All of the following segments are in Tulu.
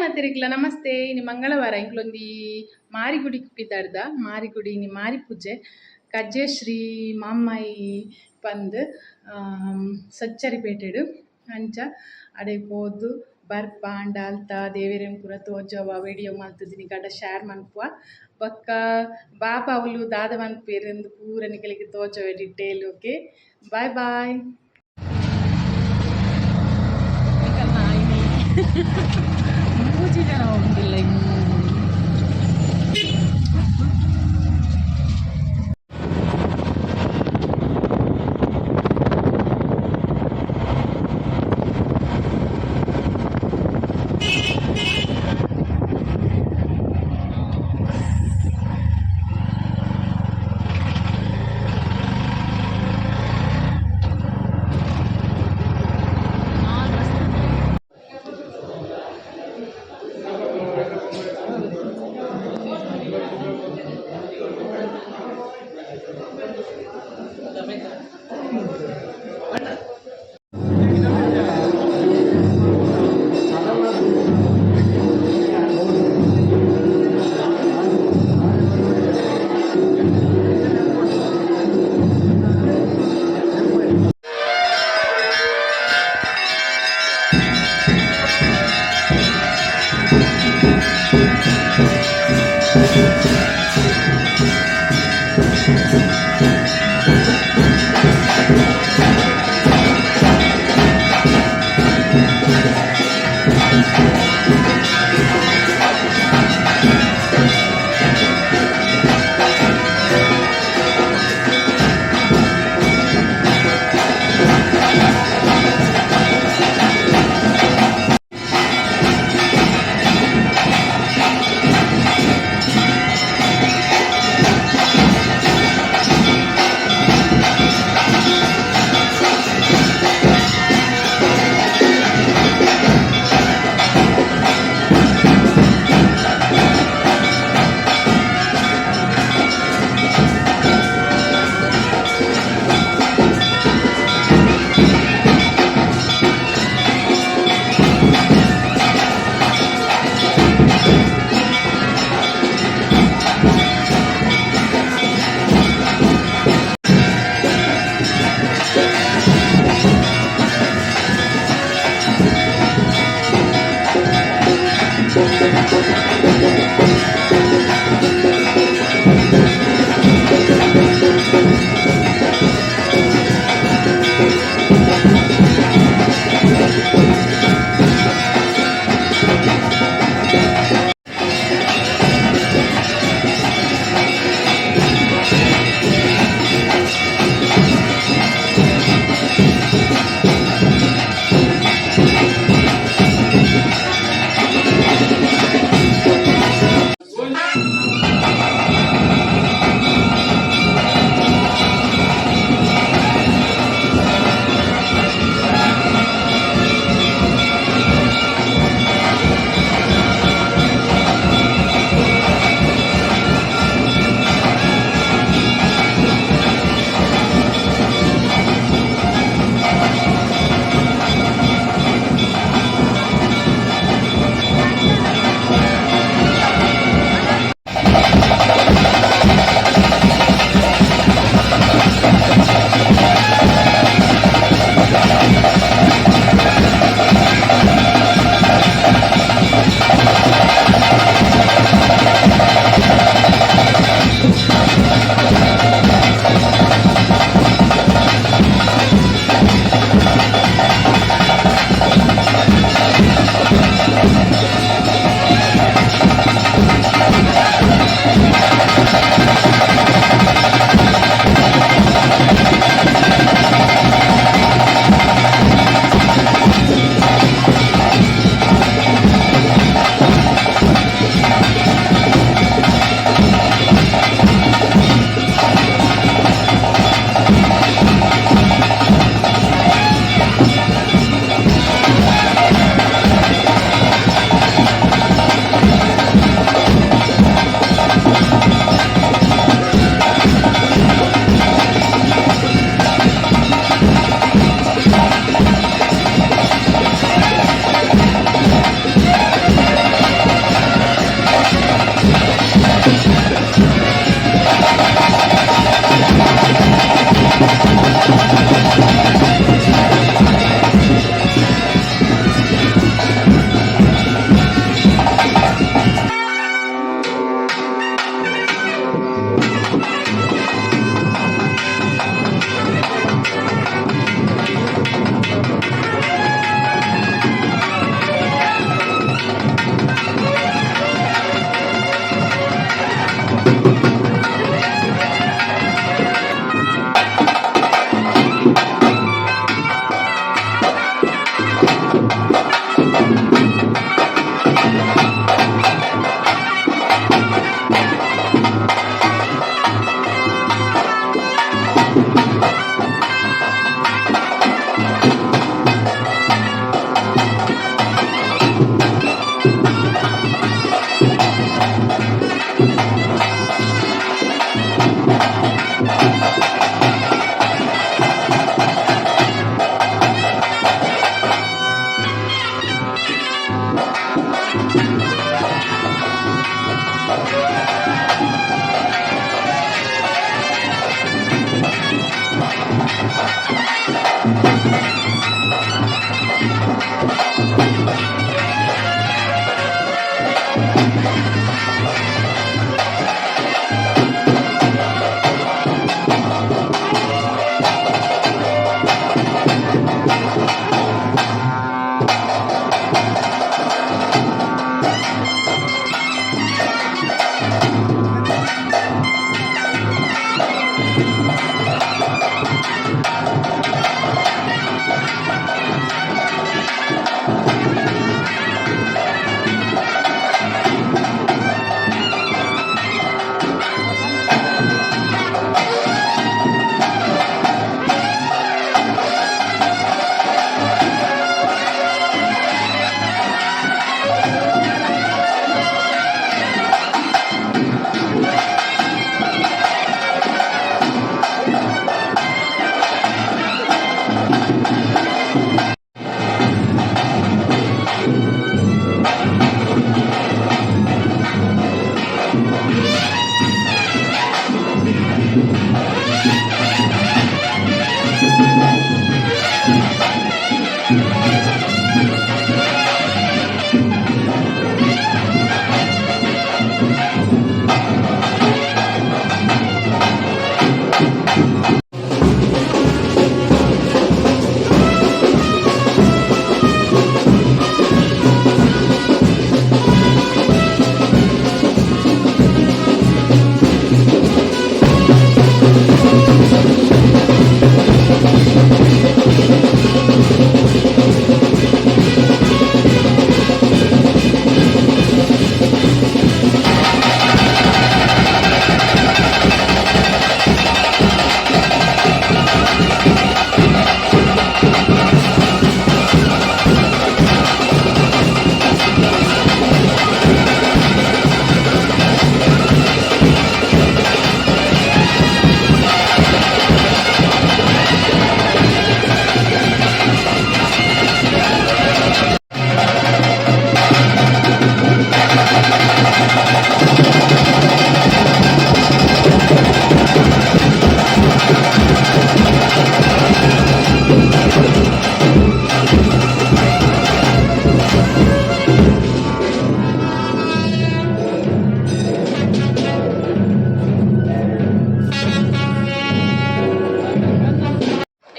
ಮಾತೆರೆಗ್ಲ ನಮಸ್ತೆ. ಇನಿ ಮಂಗಳವಾರ ಇಂಕ್ಲೊಂಜಿ ಮಾರಿಗುಡಿ ಪಿದಾಡ್ದ. ಮಾರಿಗುಡಿ ಇನಿ ಮಾರಿ ಪೂಜೆ. ಕಜ್ಜೆಶ್ರೀ ಮಾಮ್ಮಾಯಿ ಪಂದ್ ಸಚ್ಚರಿಪೇಟೆಡ್ ಅಂಚ ಅಡೆ ಪೋದು ಬರ್ಪ ಆಂಡ ಅಲ್ತ ದೇವೆರೆನ್ ಪೂರ ತೋಜವ ವಿಡಿಯೋ ಮಲ್ತುದು ನಿಕಡ ಶೇರ್ ಮನ್ಪುವ. ಬೊಕ್ಕ ಬಾಪ ಅವ್ಲು ದಾದ ಮನ್ಪುವೆರ್ ಇಂದ್ ಪೂರ ನಿಕಲೆಗ್ ತೋಜವೆ ಡಿಟೇಲ್. Okay, bye bye. ನಿಕಲ್ನ ಇನಿ ಮೂಜಿ ಜನ ಉಂಡಿಲ್ಲ.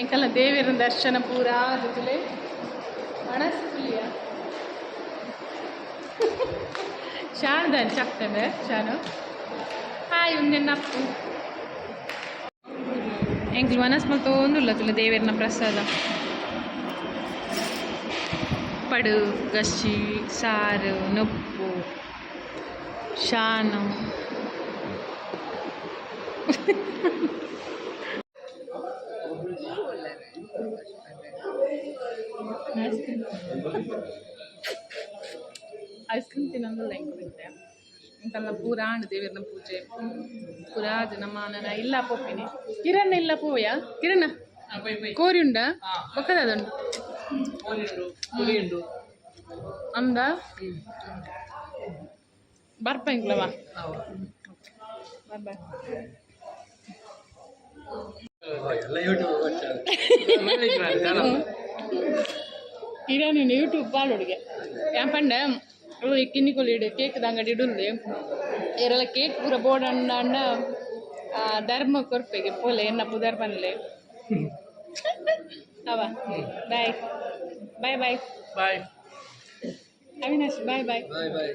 ಎಂಕಲ್ನ ದೇವೆರ್ನ ದರ್ಶನ ಪೂರ ಆದುಲೆ ಮನಸ್ಸು ಶಾಣದ ಚಕ್ತಂದೆ ಶಾನು. ಹಾಯ್, ಉಂದೆನ್ನಪ್ಪು ಎಂಕ್ಲು ಮನಸ್ ಮಲ್ತೊಂದುಲ್ಲ ತುಲೆ ದೇವೆರ್ನ ಪ್ರಸಾದ. ಪಡು, ಗಸಿ, ಸಾರು, ನುಪ್ಪು, ಶಾನು. ಐಸ್ ಕ್ರೀಮ್ ತಿನ್ನೋದಿಲ್ಲ ಎಂಕುಲು. ಎಂಕಲ್ನ ಪೂರ ಆಂಡ್ ದೇವೆರ್ನ ಪೂಜೆ ಪೂರ ಆದ್ ನಮ್ಮ ನನ ಇಲ್ಲ ಪೋಪಿನಿ. ಕಿರಣ್ ಇಲ್ಲ ಪೋಯ? ಕಿರಣ, ಕೋರಿ ಉಂಡಾ? ಬೊಕ್ಕದ ಉಂಡು ಅಂದ ಬರ್ಪ ಎಂಕ್ಲವಾ. Bye bye. ಎಲ್ಲ ಯೂಟ್ಯೂಬ್. ಕಿರಣ್ ಯೂಟ್ಯೂಬ್ ಪಾಡೊಡುಗೆ. ಯಾನ್ ಪಂಡೆ, ಕಿನ್ನಿಕೊಲಿ ಇಡು ಕೇಕ್ದ ಅಂಗಡಿ ಇಡುಲ್ಲೆ ಏರೆಲ ಕೇಕ್ ಪೂರ ಬೋಡಂಡ ಅಂಡ ಧರ್ಮ ಕೊರ್ಪೆಗೆ ಪೋಲೆ, ಎನ್ನ ಪುದರ್ ಪನ್ಲೆ ಅವ. Bye bye bye. Bye. Avinash, bye bye. Bye boy.